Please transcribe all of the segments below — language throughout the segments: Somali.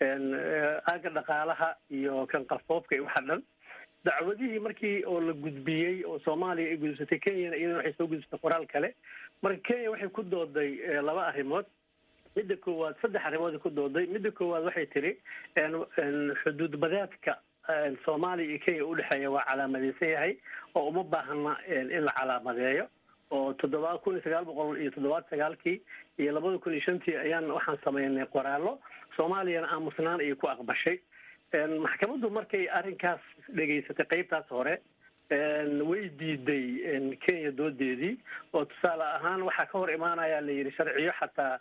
Aagga dhaqaalaha iyo kan qalfoofka iyo waxa dhan. Dacwadihii markii oo la gudbiyey oo Soomaaliya ay gudubsatay, Kenyana iyadana waxay soo gudubsatay qoraal kale. Marka Kenya waxay ku dooday laba arrimood. Midda koowaad, saddex arrimood ay ku dooday. Midda koowaad, waxay tiri xuduud badeedka Soomaaliya iyo Kenya udhexeeya waa calaamadeysan yahay oo uma baahna in la calaamadeeyo, oo toddoba 1979-kii iyo 2005-tii ayaan waxaan sameynay qoraallo, Soomaaliyana aamusnaan ayay ku aqbashay. Maxkamaddu markay arrinkaas dhegaysatay, qeybtaas hore way diiday Kenya doodeedii, oo tusaale ahaan waxaa ka hor imaanaya la yidhi sharciyo, xataa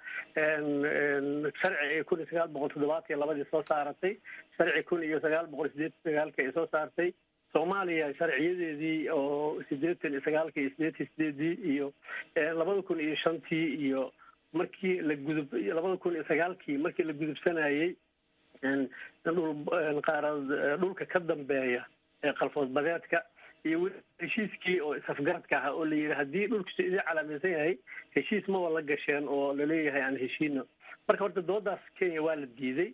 sharci ay 1972-dii soo saaratay, sharci 1989-ka ay soo saartay Soomaaliya, sharciyadeedii oo 89-ka iyo 88-dii iyo 2005-tii iyo markii la gudub 2009-kii markii la gudubsanayey dhul qaarad dhulka ka dambeeya ee qalfood badeedka, iyo weli heshiiskii oo is-afgaradka ahaa oo la yidhi haddii dhulkiisu idin calaamaysan yahay, heshiis maba la gasheen oo laleeyahay aan heshiino. Marka horta doodaas Kenya waa la diiday.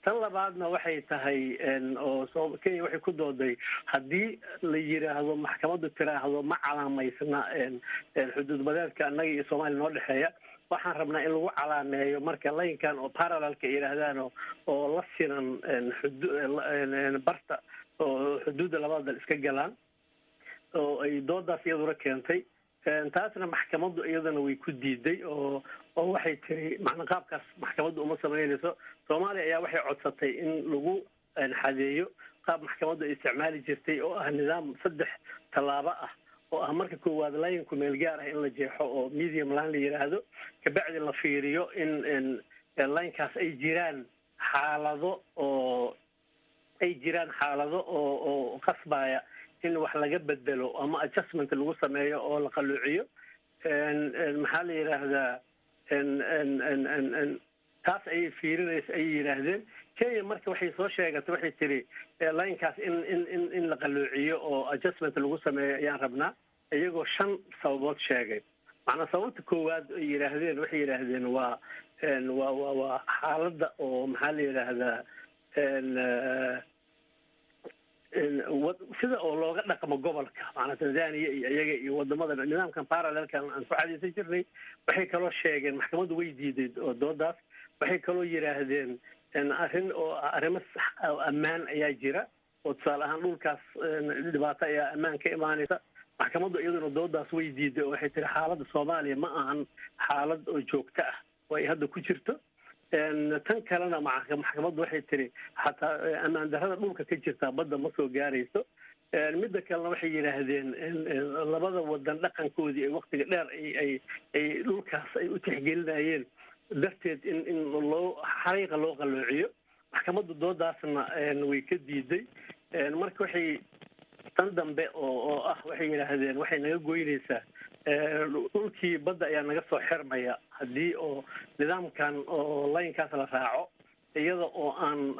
Tan labaadna waxay tahay oo Kenya waxay ku dooday, haddii la yidhaahdo, maxkamaddu tiraahdo ma calaamaysna xuduud badeedka annaga iyo Soomaaliya noo dhexeeya, waxaan rabnaa in lagu calaameeyo marka line-kan oo parallel-ka yidhaahdaan oo la sinan barta oo xuduudda labada dal iska galaan, oo ay doodaas iyaduna keentay. Taasna maxkamaddu iyadana way ku diiday oo waxay tiri macna qaabkaas maxkamaddu uma samaynayso. Soomaaliya ayaa waxay codsatay in lagu xadeeyo qaab maxkamaddu ay isticmaali jirtay, oo ah nidaam saddex tallaabo ah, oo ah marka koowaad line-ku meel gaar ah in la jeexo oo medium line la yidhaahdo, kabacdi la fiiriyo in line-kaas ay jiraan xaalado oo qasbaya in wax laga bedelo ama adjustment lagu sameeyo oo la qalloociyo. Maxaa la yidhaahdaa, taas ayay fiirinaysa ayay yidhaahdeen. Kenya marka waxay soo sheegatay, waxay tiri line-kaas in la qalloociyo oo adjustment lagu sameeyo ayaan rabnaa, iyagoo shan sababood sheegay. Macnaa sababta koowaad ay yidhaahdeen, waxay yidhaahdeen waa xaaladda oo maxaa la yidhaahdaa, sida oo looga dhaqmo gobolka, macnaa Tanzania iyo iyaga iyo wadamada nidaamkan parallel-kan aan ku xadiisan jirnay. Waxay kaloo sheegeen, maxkamaddu way diiday oo doodaas. Waxay kaloo yidhaahdeen arrin oo arrimo ammaan ayaa jira, oo tusaale ahaan dhulkaas dhibaato ayaa ammaan ka imaanaysa. Maxkamaddu iyaduna doodaas way diiday oo waxay tiri xaaladda Soomaaliya ma ahan xaalad oo joogto ah oo ay hadda ku jirto. Tan kalena maxkamaddu waxay tiri xataa ammaan darrada dhulka ka jirtaa badda ma soo gaarayso. Midda kalena waxay yidhaahdeen labada wadan dhaqankoodii ay waktiga dheer ay dhulkaas ay u tixgelinayeen darteed in loo xariiqa loo qalloociyo. Maxkamaddu doodaasna way ka diiday. Marka waxay tan dambe oo ah waxay yidhaahdeen waxay naga goynaysaa dhulkii badda ayaa naga soo xirmaya haddii oo nidaamkan oo line-kaas la raaco iyada oo aan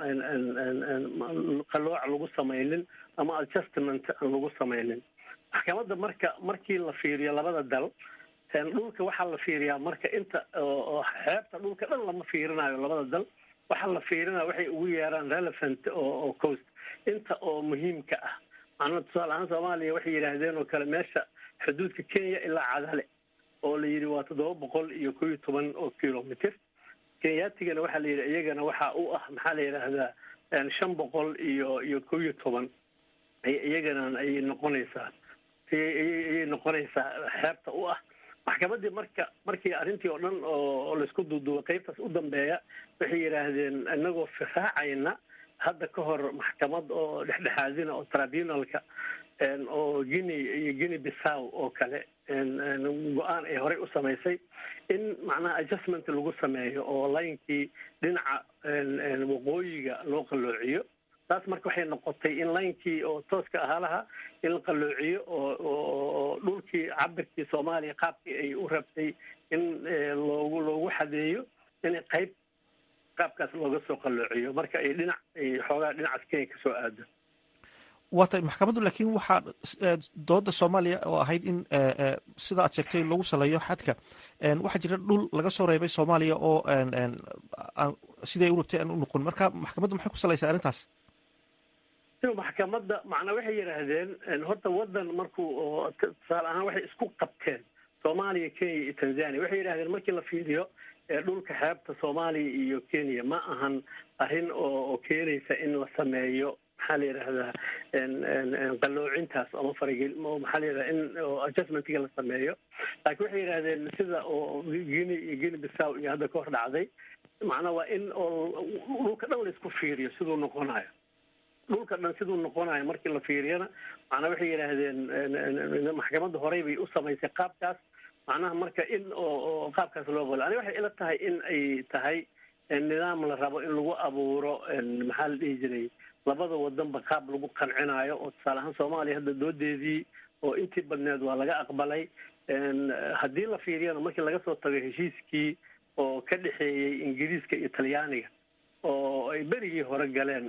qalooc lagu samaynin ama adjustment aan lagu samaynin. Maxkamadda marka markii la fiiriyo labada dal dhulka, waxaa la fiiriyaa marka inta oo xeebta dhulka dhan lama fiirinayo labada dal. Waxaa la fiirinaya waxay ugu yeeraan relevant oo coast, inta oo muhiimka ah. Macnaa tusaale ahaan Soomaaliya waxay yidhaahdeen oo kale meesha xuduudka Kenya ilaa Cadale oo la yidhi waa 711 oo kilomitr. Kenyaatigana waxaa la yidhi iyagana waxaa u ah, maxaa la yidhaahdaa, 511 iyagana ayay noqonaysaa xeebta u ah. Maxkamaddii marka markii arrintii oo dhan oo laisku duuduubay, qeybtaas u dambeeya waxay yidhaahdeen inagoo firaacayna hadda ka hor maxkamad oo dhexdhexaadina oo tribunal-ka oo Guinea iyo Guinea Bissau oo kale go-aan ay horey u samaysay in macnaha adjustment lagu sameeyo oo line-kii dhinaca waqooyiga loo qalloociyo. Taas marka waxay noqotay in line-kii oo tooska ahaa laha in la qalloociyo oo dhulkii cabirkii Soomaaliya qaabkii ay u rabtay in loogu xadeeyo in qayb qaabkaas looga soo qalloociyo, marka ay dhinac ay xoogaa dhinacaas Kenya kasoo aado. Waa tay maxkamaddu, laakiin waxaa dooda Soomaaliya oo ahayd in sida aad sheegtay lagu saleeyo xadka, waxaa jira dhul laga soo reebay Soomaaliya oo siday u rabtay aan u noqon. Marka maxkamaddu maxay ku salaysaa arrintaas? Maxkamadda macnaa waxay yidhaahdeen horta waddan markuu, tusaale ahaan, waxay isku qabteen Soomaaliya, Kenya iyo Tanzania. Waxay yidhahdeen markii la fiiriyo dhulka xeebta Soomaaliya iyo Kenya, ma ahan arrin oo keenaysa in la sameeyo, maxaa la yidhahdaa, qaloocintaas ama faragel, maxaa la yidhahdaa, in adjustmentiga la sameeyo. Laakiin waxay yidhahdeen sida oo Guinea iyo Guinea Bissau iyo hadda ka hor dhacday, macnaa waa in oo dhulka dhan la isku fiiriyo siduu noqonayo. Dhulka dhan siduu noqonayo markii la fiiriyana, macnaa waxay yidhaahdeen maxkamadda horey bay u samaysay qaabkaas. Macnaha marka in oo qaabkaas loo qolo, ani waxay ila tahay in ay tahay nidaam la rabo in lagu abuuro, maxaa la dhihi jiray, labada wadanba qaab lagu qancinayo. Oo tusaale ahaan Soomaaliya hadda doodeedii oo intii badneed waa laga aqbalay. Haddii la fiiriyana, markii laga soo tago heshiiskii oo ka dhexeeyey Ingiriiska iyo Talyaaniga oo ay berigii hore galeen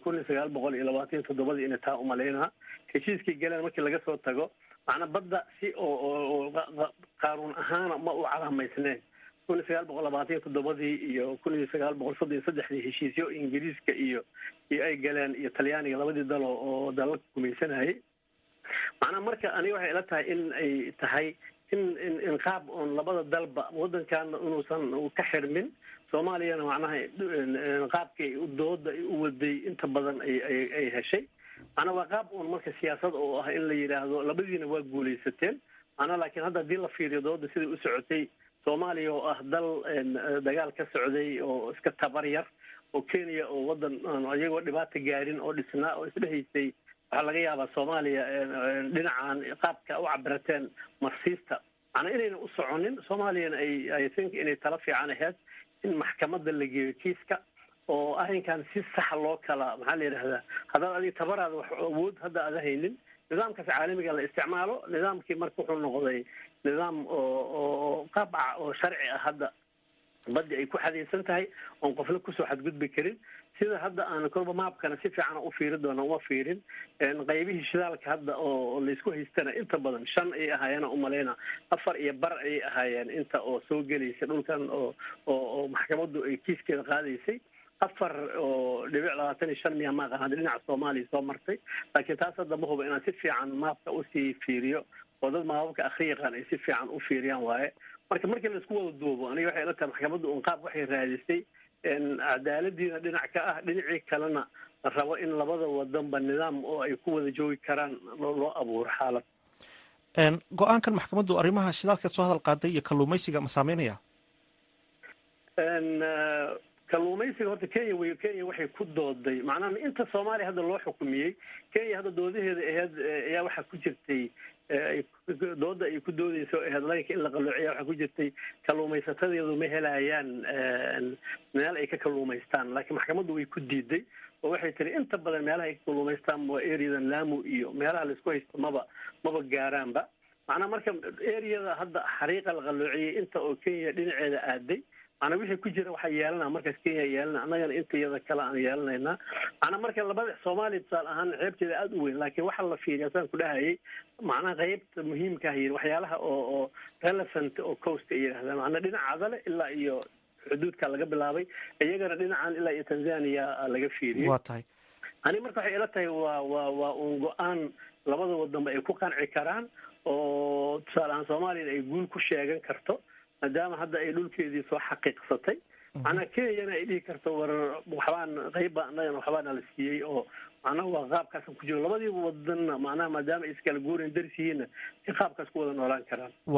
1927-dii, ina taa umalaynaa, heshiiskii galeen markii laga soo tago, macnaa badda si oo qaanuun ahaana ma u calaamaysneen. 1927-dii iyo 1933-dii heshiisyo Ingiriiska iyo ay galeen iyo Talyaaniga, labadii dalo oo dalalka gumaysanayay. Macnaha marka aniga waxay ila tahay in ay tahay in qaab oon labada dalba waddankaana inuusan ka xirmin, Soomaaliyana macnaha qaabkii dooda ay u waday inta badan ay heshay. Macnaa waa qaab uun marka siyaasad oo ah in la yidhaahdo labadiina waa guulaysateen. Macnaa laakiin hadda haddii la fiiriyo dooda siday u socotay, Soomaaliya oo ah dal dagaal ka socday oo iska tabar yar, oo Kenya oo waddan iyagoo dhibaata gaarin oo dhisnaa oo isdhehaysay, waxaa laga yaabaa Soomaaliya dhinacan qaabka u cabirateen marsiista, macnaa inayna u soconin. Soomaaliyana ay, I think, inay talo fiican ahayd in maxkamadda la geeyo kiiska oo arrinkan si saxa loo kala, maxaa la yidhahdaa, haddaad adiga tabaraada wax awood hadda aada haynin, nidaamkaas caalamiga la isticmaalo. Nidaamkii marka wuxuu noqday nidaam oo qaabca oo sharci ah, hadda baddi ay ku xadaysan tahay oon qofna kusoo xadgudbi karin. Sida hadda aan kolba maabkana si fiican u fiiri doona, uma fiirin qaybihii shidaalka hadda oo laysku haystana, inta badan shan ay ahaayeen umaleyna, afar iyo bar ayay ahaayeen inta oo soo gelaysa dhulkan oo maxkamaddu ay kiiskeeda qaadaysay, 4.25 miya maaqan hadda dhinaca Soomaaliya soo martay. Laakiin taas hadda ma hubo inaan si fiican maabka usii fiiriyo oo dad maababka akhri yaqaan ay si fiican u fiiriyaan waaye. Marka markii laisku wada duubo, aniga waxay ila tahay maxkamaddu un qaab waxay raadisay cadaaladiina dhinac ka ah, dhinacii kalena la rabo in labada wadanba nidaam oo ay ku wada joogi karaan loo abuuro xaalad. Go-aankan maxkamaddu arrimaha shidaalkeed soo hadal qaaday iyo kalluumaysiga ma saameynaya? Kalluumaysiga horta Kenya wey, Kenya waxay ku dooday, macnaha inta Soomaaliya hadda loo xukumiyey, Kenya hadda doodaheeda aheyd ayaa waxaa ku jirtay, dooda ay ku doodeyso aheyd line-ka in la qaloociya, waxaa ku jirtay kalluumaysatadeedu ma helayaan meel ay ka kalluumaystaan. Laakiin maxkamaddu way ku diiday oo waxay tiri inta badan meelaha ay ka kalluumaystaan waa areadan Lamu iyo meelaha laisku haysto maba gaaraanba. Macnaha marka areada hadda xariiqa la qaloociyey inta oo Kenya dhinaceeda aaday, macnaa wixii ku jira waxaa yeelanaa markaas Kenya yeelana, annagana inta iyada kale aan yeelanaynaa. Macnaa marka labada, Soomaaliya tusaale ahaan xeebteeda aada u weyn, laakiin waxaa la fiiriya saan ku dhahayay, macnaha qeybta muhiimka ah, waxyaalaha oo relevant oo coast ay yidhahdaan, macnaa dhinaca Cadale ilaa iyo xuduudka laga bilaabay, iyagana dhinacan ilaa iyo Tanzania laga fiiriyey. Waa tahay. Ani marka waxay ila tahay waa un go-aan labada wadanba ay ku qanci karaan oo tusaale ahaan Soomaaliyana ay guul ku sheegan karto, maadaama hadda ay dhulkeedii soo xaqiiqsatay, macnaha Kenyana ay dhihi karto war waxbaan qeybba annagana waxbaana la siiyey, oo macnaha waa qaabkaasan ku jiro labadii wadanna, macnaha maadaama ay iskala guuren darsihiinna, si qaabkaas ku wada noolaan karaan.